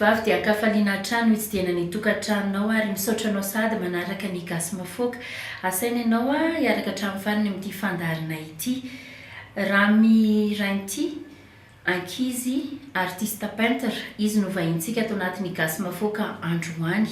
Tompokovavy dia ankafaliana hatrany ho hitsidihana ny tokantranonao ary misaotra anao sahady manaraka ny Gasy Mafoaka. Asaina ianao hiaraka hatramin'ny farany amin'ity fandaharana ity. Ramy Rainty, Ankizy, artiste peintre, izy no vahintsika ato anatin'ny Gasy Mafoaka androany.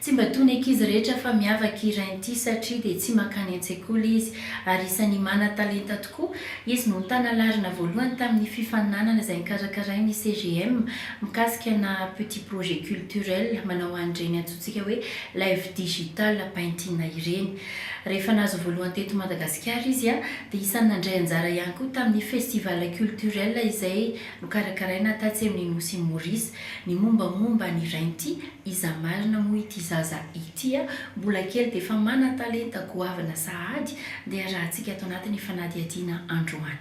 Tsy mba toy ny ankizy rehetra fa miavaka i Rainty satria dia tsy mankany an-tsekoly izy ary isan'ny manan-talenta tokoa. Izy no nitana laharana voalohany tamin'ny fifaninanana izay nokarakarain'ny CGM mikasika na petit projet culturel manao an'ireny antsointsika hoe live digital painting ireny. Rehefa nahazo voalohany teto Madagasikara izy dia isan'ny nandray anjara ihany koa tamin'ny festival culturel izay nokarakaraina tatsy amin'ny nosy Maurice. Ny mombamomba an'i Rainty, iza marina moa ity zaza ity? Mbola kely dia efa manan-talenta goavana sahady dia arahantsika ato anatin'ny fanadihadiana androany.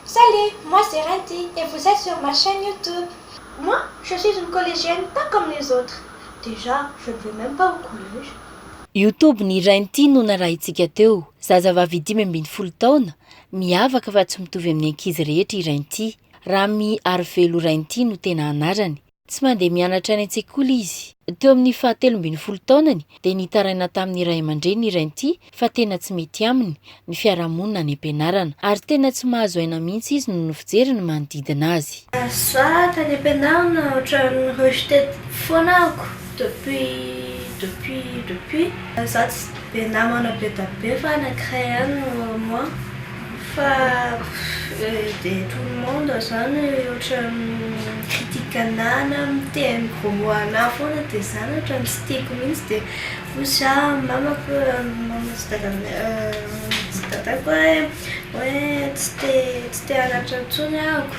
Salut, moi c'est Rainty et vous êtes sur ma chaîne YouTube. Moi, je suis une collégienne pas comme les autres. Déjà, je ne vais même pas au collège. YouTube ny Rainty no narahintsika teo. Zazavavy 15 taona, miavaka fa tsy mitovy amin'ny ankizy rehetra i Rainty. Ramy Arivelo Rainty no tena anarany. Tsy mandeha mianatra any an-tsekoly izy. Teo amin'ny faha 13 taonany dia nitaraina tamin'ny ray aman-dreniny i Rainty fa tena tsy mety aminy ny fiarahamonina any am-pianarana ary tena tsy mahazo aina mihitsy izy noho ny fijery ny manodidina azy. Za tany am-pianarana ohatran'ny rejeté foana ahako depuis depuis depuis. Za tsy be namana be da be fa anankiray ihany au moins fa de tout le monde zany ohatran'ny mi-critique anahy na miteny gros mots anahy foana de zany ohatran'ny tsy tiako mihitsy de hoy za mamako mama sy dada sy dadako hoe hoe tsy te tsy te hianatra intsony ahako.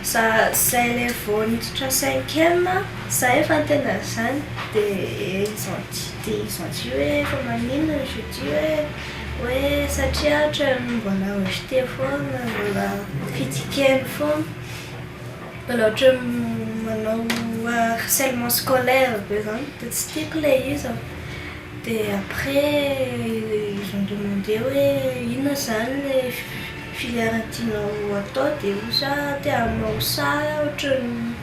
Za zay le vao niditra cinquième za efa niteny an'izany de ils ont dit de ils ont dit hoe fa maninona je dis hoe hoe satria ohatran'ny mbola rejeté foana mbola critiquena foana mbola ohatran'ny manao harcèlement scolaire be zany de tsy tiako le izy de après ils ont demandé hoe inona zany le filière tianao atao de hoy za te hanao sary aho ohatran'ny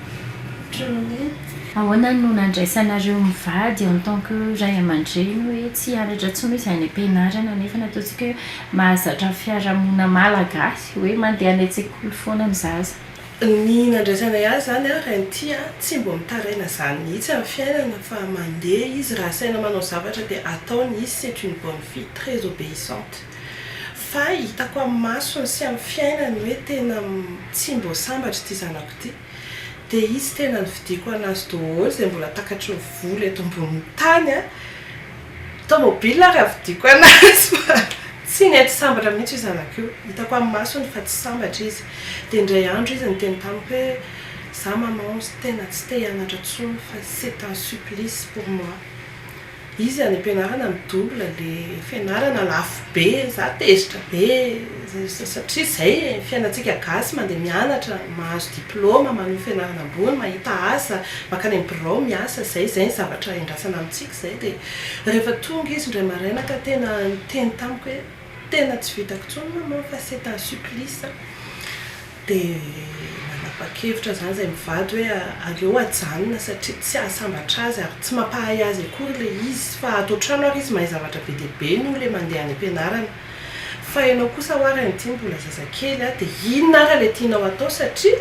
ohatran'ny Ahoana no nandraisanareo mivady en tant que ray aman-dreny hoe tsy hianatra intsony izy any am-pianarana nefa nataontsika hoe mahazatra fiarahamonina malagasy hoe mandeha any an-tsekoly foana ny zaza? Ny nandraisanay azy zany a, Rainty a, tsy mbo mitaraina zany mihitsy amin'ny fiainana fa mandeha izy raha asaina manao zavatra dia ataony izy, c'est une bonne fille très obéissante. Fa hitako amin'ny masony sy amin'ny fiainany hoe tena tsy mbo sambatra ity zanako ity. Dia izy tena nividiako anazy daholo izay mbola takatry ny vola eto ambonin'ny tany a, tomobile ary avidiako anazy fa tsy nety sambatra mihitsy io zanako io, hitako amin'ny masony fa tsy sambatra izy. Dia indray andro izy niteny tamiko hoe za maman tena tsy te hianatra intsony fa c'est un supplice pour moi. Izy any am-pianarana mi-double le fianarana lafo be, za tezitra be satria zay e, fiainantsika gasy mandeha mianatra, mahazo diplôme, manohy fianarana ambony, mahita asa, mankany amin'ny birao miasa, zay zay ny zavatra endrasana amintsika zay dia rehefa tonga izy indray maraina ka tena niteny tamiko hoe tena tsy vitako intsony maman fa c'est un supplice. Dia nanapa-kevitra izany izahay mivady hoe aleo ajanona satria tsy hahasambatra azy ary tsy mampahay azy akory ilay izy fa ato an-trano ary izy mahay zavatra be dia be noho ilay mandeha any am-pianarana. Fa ianao kosa hoa Rainity mbola zazakely a, dia inona ary ilay tianao atao satria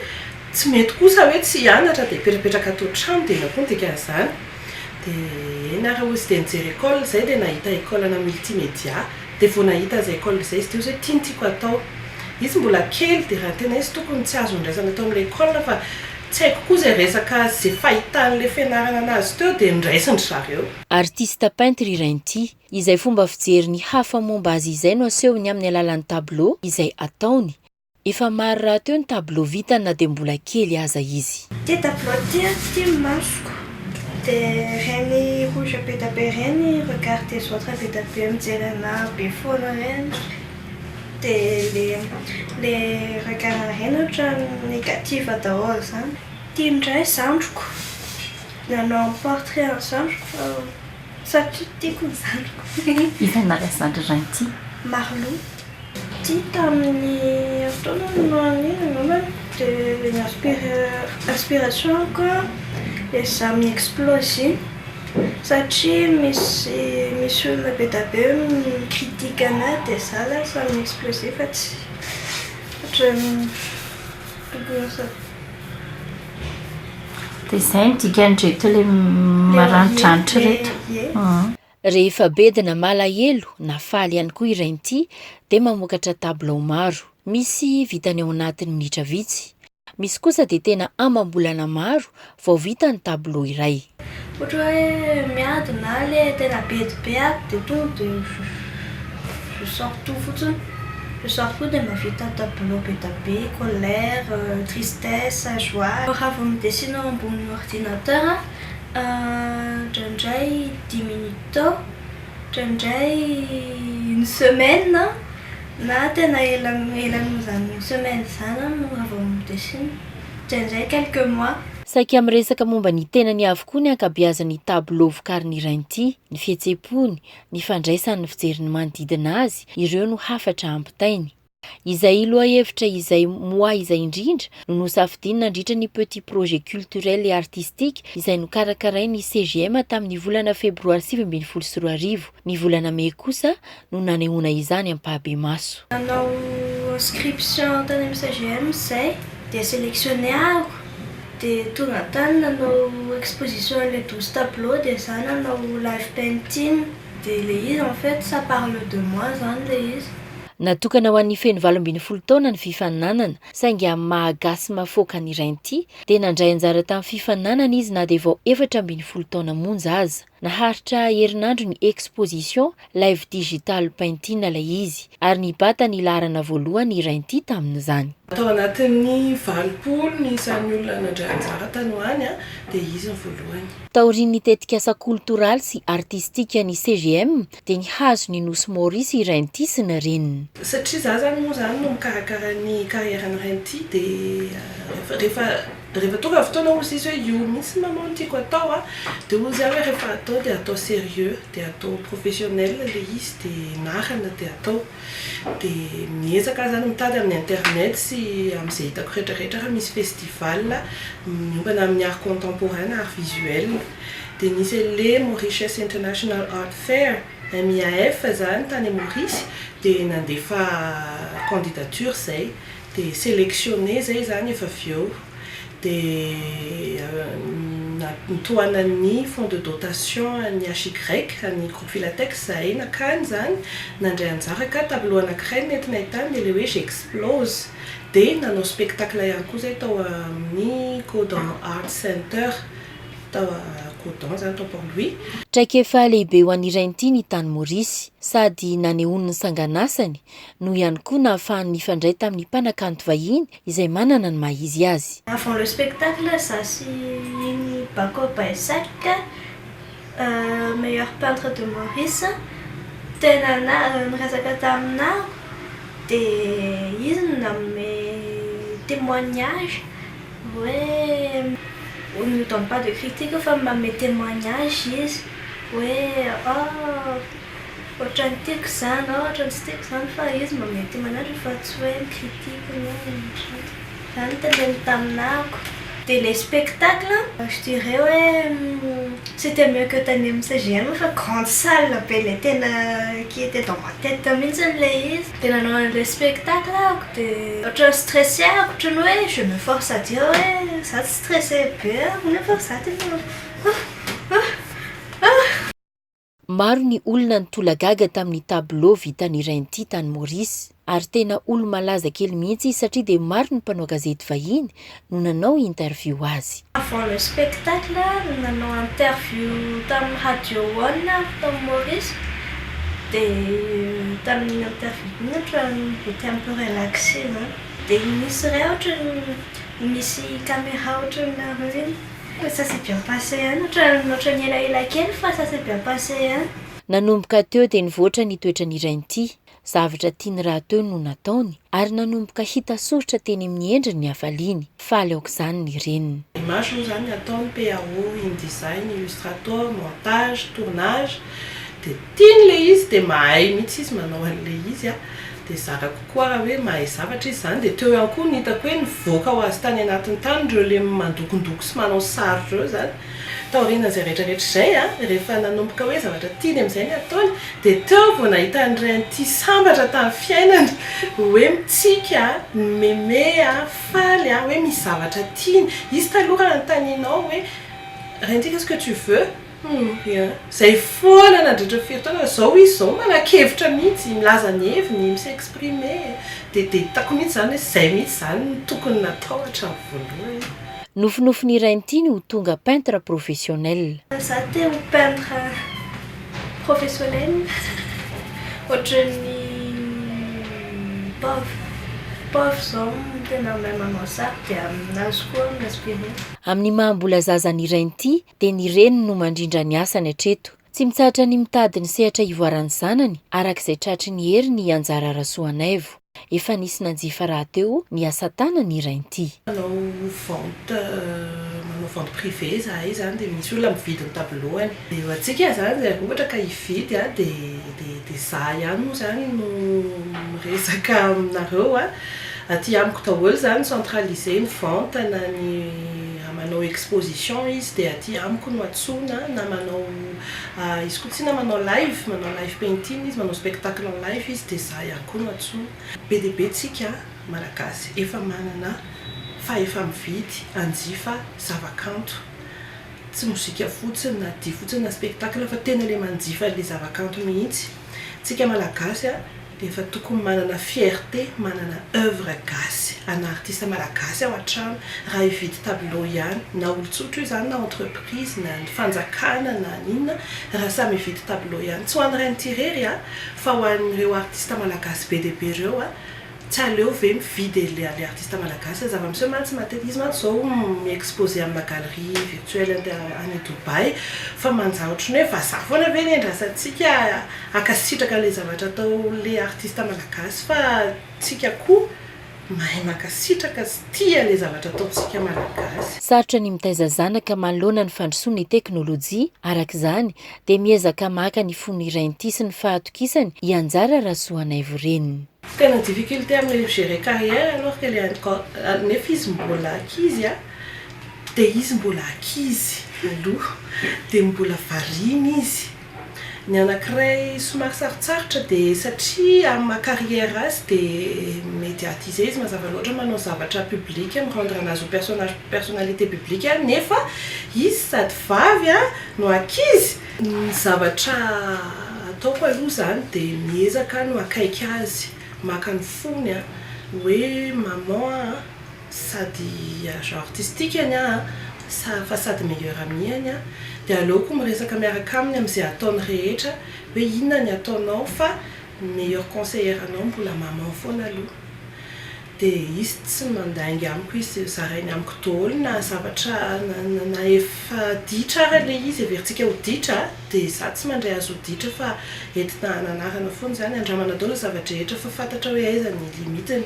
tsy mety kosa hoe tsy hianatra dia hipetrapetraka ato an-trano dia inona koa ny dikan'izany. Dia eny ary hoy izy, dia nijery école izahay dia nahita école ana multimédia. Dia vao nahita izay école izay izy dia hoy izy hoe ity no tiako atao. Izy mbola kely dia raha tena izy tokony tsy azo ndraisana tao amin'ilay école fa tsy haiko koa izay resaka izay fahitan'ilay fianarana anazy teo dia ndraisin-dry zareo. Artiste peintre i Rainty. Izay fomba fijery ny hafa momba azy izay no asehony amin'ny alalan'ny tableau izay ataony. Efa maro rahateo ny tableau vitany na dia mbola kely aza izy. Ty tableau ty a, ty ny masoko, de reny rouge be da be reny regard des autres be da be mijery anahy be foana reny, de le le regard reny ohatran'ny négative daholo zany. Ty indray zandriko, nanao portrait an'ny zandriko fa satria tiako ny zandriko. Iza ny anaran'ny zandry Rainty? Marlou. Rainty tamin'ny herintaona no nanino angambany dia ny inspiration-ko ilay izaho mi-explose iny satria misy misy olona be dia be mi-critique anahy dia izaho lasa mi-explose fa tsy ohatran'ny tokony lasa. Dia izay no dikan'ireto ilay maranidranitra ireto. Ie. Rehefa bedina malahelo na faly ihany koa i Rainity dia mamokatra tabilao maro. Misy vitany ao anatin'ny minitra vitsy. Misy kosa dia tena amam-bolana maro vao vita ny tabilao iray. Ohatra hoe miady na le tena bedy be aho dia tonga dia je sors tout fotsiny. Je sors tout dia mahavita tableau be dia be, colère, tristesse, joie. Raha vao mi-dessine eo ambonin'ny ordinateur indraindray 10 minutes tao, indraindray une semaine na tena ela ela noho izany une semaine izany aho no raha vao mi-dessine, indraindray quelques mois. Saika miresaka momba ny tenany avokoa ny ankabeazan'ny tableau vokarin'i Rainity, ny fihetseham-pony, ny fandraisany ny fijeriny manodidina azy, ireo no hafatra ampitainy. Izay lohahevitra izay moi izay indrindra no nosafidiany nandritra ny petit projet culturel et artistique izay nokarakarain'ny CGM tamin'ny volana febroary 2019. Ny volana mey kosa no nanehoana izany ampahibemaso. Nanao inscription tany amin'ny CGM izay dia sélectionné aho dia tonga tany nanao exposition an'ilay 12 tableaux dia izaho nanao live painting dia ilay izy en fait ça parle de moi zany ilay izy. Natokana ho an'ny feno 18 taona ny fifaninanana, saingy amin'ny maha-gasy mafoaka ny Rainity dia nandray anjara tamin'ny fifaninanana izy na dia vao 14 taona monja aza. Naharitra herinandro ny exposition live digital painting ilay izy ary nibata ny laharana voalohany i Rainity tamin'izany. Tao anatin'ny 80 ny isan'ny olona nandray anjara tany ho any a dia izy ny voalohany. Taorian'ny tetikasa koltoraly sy artistika ny CGM dia nihazo ny nosy Maorisy i Rainity sy ny reniny. Satria za zany moa zany no mikarakara ny carrière-ny Rainity dia rehefa tonga fotoana ozy izy hoe io mihitsy maman no tiako atao a dia ozy aho hoe rehefa atao dia atao sérieux dia atao professionnel le izy dia narana dia atao dia miezaka aho zany mitady amin'ny internet sy amin'izay hitako rehetrarehetra raha misy festival miompana amin'ny art contemporain na art visuel dia nisy le Mauritius International Art Fair, MIAF zany, tany Maurice dia nandefa candidature zay dia sélectionné zay zany efa avy eo dia nitohanan'ny fonds de dotation ny HY ny groupe Filatex zahay nakany zany nandray anjara ka tableau anankiray nentinay tany dia le hoe j'explose dia nanao spectacle ihany koa zay tao amin'ny Caudan Art Center tao Caudan zany tao Port-Louis. Traikefa lehibe ho an'i Rainity ny tany Maorisy sady nanehoany ny sanganasany no ihany koa nahafahany nifandray tamin'ny mpanakanto vahiny izay manana ny maha izy azy. Avant le spectacle, za sy Bako Baisak, meilleur peintre de Maurice, tena na niresaka taminao dia izy no nanome témoignage hoe on ne donne pas de critique fa manome témoignage izy hoe oh ohatran'ny tiako izany, ohatran'ny tsy tiako izany fa izy manome témoignage fa tsy hoe mi-critique na zany teneniny taminako. Dia le spectacle, je dirais hoe c'était mieux que tany amin'ny CGM fa grande salle be le tena qui était dans ma tête mihitsy ilay izy. Dia nanao an'ilay spectacle ahako dia ohatran'ny stressé ahako ohatran'ny hoe je me force à dire hoe za tsy stressé be aho nefa za tena. Maro ny olona nitolagaga tamin'ny tableau vitan'i Rainity tany Maurice ary tena olo malaza kely mihitsy izy satria dia maro ny mpanao gazety vahiny no nanao interview azy. Avant le spectacle, nanao interview tamin'ny Radio One aho tao Maurice dia tamin'iny interview iny ohatran'ny j'étais un peu relaxée zany. Dia nisy ray ohatran'ny misy caméra ohatran'ny nareo iny. Ça s'est bien passé ihany ohatran'ny ohatran'ny elaela kely fa ça s'est bien passé ihany. Nanomboka teo dia nivoatra ny toetran'i Rainity, zavatra tiany rahateo no nataony ary nanomboka hita soritra teny amin'ny endriny ny hafaliany. Faly aok'izany ny reniny. Image moa zany ataony PAO, InDesign, Illustrator, montage, tournage dia tiany le izy dia mahay mihitsy izy manao an'le izy a. Dia zara kokoa raha hoe mahay zavatra izy izany. Dia teo ihany koa no hitako hoe nivoaka ho azy tany anatiny tany ireo le mandokondoko sy manao sary ireo izany. Taorian'izay rehetra rehetra izay an, rehefa nanomboka hoe zavatra tiany amin'izay ny ataony, dia teo vao nahita an'i Renty sambatra tamin'ny fiainany, hoe mitsiky an, mimeme an, faly an, hoe misy zavatra tiany. Izy taloha raha anontanianao hoe Renty qu'est-ce que tu veux? Hum, rien. Izay foana nandritra ny firy taona, izao izy izao manan-kevitra mihitsy, milaza ny heviny, mi-s'exprimer, dia dia hitako mihitsy izany hoe izay mihitsy izany no tokony natao hatramin'ny voalohany. Nofinofin'i Rainity ny ho tonga peintre professionnel. Za te ho peintre professionnel ohatran'ny Pov. Pov zao no tena mahay manao sary dia aminazy koa aho mi-inspirer. Amin'ny maha mbola zaza an'i Rainity dia ny reniny no mandrindra ny asany hatreto. Tsy mitsahatra ny mitady ny sehatra hivoaran'ny zanany araka izay tratry ny heriny i Anjara Rasoanaivo. Efa nisy nanjifa rahateo ny asa tanany i Rainty. Manao vente manao vente privée izahay izany dia misy olona mividy ny tableau-ny. Dia ho antsika izany izay ohatra ka hividy dia dia dia izaho ihany moa izany no miresaka aminareo a. Aty amiko daholo izany centralisé ny vente na ny raha manao exposition izy dia aty amiko no antsoina na manao izy koa tsy na manao live, manao live painting izy, manao spectacle en live izy dia izaho ihany koa no antsoina. Be dia be tsika Malagasy efa manana fahefa-mividy hanjifa zava-kanto. Tsy mozika fotsiny na dihy fotsiny na spectacle fa tena ilay manjifa an'ilay zava-kanto mihitsy. Tsika Malagasy efa tokony manana fierté manana oeuvre gasy ana artiste malagasy ao an-trano raha hividy tableau ihany na olon-tsotra io izany na entreprise na ny fanjakana na ny inona raha samy hividy tableau ihany tsy ho an'i Renty irery a fa ho an'ireo artiste malagasy be dia be ireo a Tsy aleo ve mividy e le artiste malagasy e, zava-miseho mantsy matetika, izy mantsy zao mi-exposer amina galerie virtuelle any Dubaï fa manjary ohatran'ny hoe vazaha foana ve ny endrasantsika hankasitraka an'le zavatra ataon'le artiste malagasy fa tsika koa mahay mankasitraka sy tia an'le zavatra ataontsika malagasy. Sarotra ny mitaiza zanaka manoloana ny fandrosoan'ny teknolojia, araka izany dia miezaka maka ny fon'i Rainty sy ny fahatokisany i Anjara Rasoanaivo reniny. Tena difficulté amin'ilay mi-gérer carrière alors qu'elle est encore nefa izy mbola ankizy a, dia izy mbola ankizy aloha dia mbola variana izy. Ny anankiray somary sarotsarotra dia satria amin'ny maha carrière azy dia médiatisé izy mazava loatra manao zavatra public mi-rendre anazy ho personnage personnalité publique nefa izy sady vavy no ankizy. Ny zavatra ataoko aloha izany dia miezaka aho no akaiky azy, maka ny fony an, hoe maman a, sady agent artistique ny ahy an, fa sady meilleur amie ny ahy, dia aleoko miresaka miaraka aminy amin'izay ataony rehetra hoe inona ny ataonao fa ny meilleure conseillère anao mbola maman foana aloha. Dia izy tsy mandainga amiko izy zarainy amiko daholo na zavatra na efa ditra ara ilay izy heverintsika ho ditra dia za tsy mandray azy ho ditra fa entina hananarana foana izany andramana daholo ny zava-drehetra fa fantatra hoe aiza ny limite-ny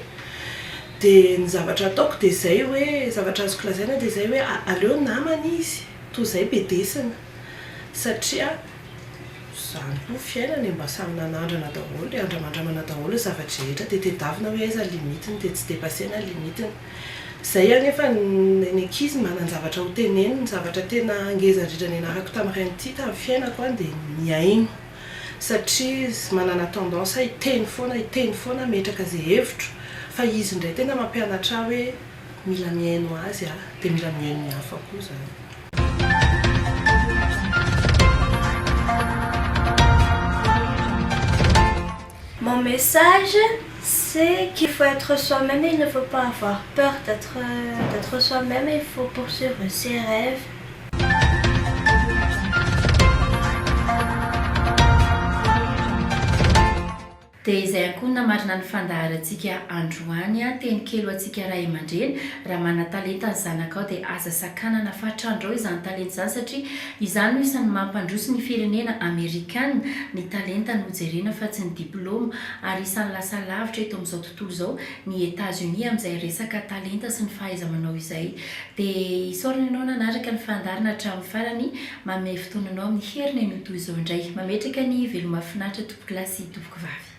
dia ny zavatra ataoko dia izay hoe zavatra azoko lazaina dia izay hoe aleo namana izy toa izay bedesina satria Izany koa fiainana e, mba samy nanandrana daholo e, andramandramana daholo ny zava-drehetra dia tedavina hoe aiza ny limite-ny dia tsy depasser-na ny limite-ny. Izay anefa ny ankizy manan-javatra ho teneniny, ny zavatra tena ngeza indrindra nianarako tamin'ny Rainity tamin'ny fiainako an dia mihaino satria manana tendance hiteny foana hiteny foana hametraka izay hevitro fa izy indray tena mampianatra ahy hoe mila mihaino azy aho dia mila mihaino ny hafa koa izany. Mon message, c'est qu'il faut être soi-même, il ne faut pas avoir peur d'être d'être soi-même, il faut poursuivre ses rêves. Dia izay ihany koa no namarina ny fandaharantsika androany. Teny kely ho antsika ray aman-dreny, raha manan-talenta ny zanakao dia aza sakanana fa trandrao izany talenta izany satria izany no isan'ny mampandroso ny firenena amerikana, ny talenta no jerena fa tsy ny diplaoma ary isan'ny lasa lavitra eto amin'izao tontolo izao ny Etats Unis amin'izay resaka talenta sy ny fahaiza-manao izay. Dia isaorana ianao nanaraka ny fandaharana hatramin'ny farany, manome fotoana anao amin'ny heriny anio toy izao indray. Mametraka ny veloma finaritra tompokolahy sy tompokovavy.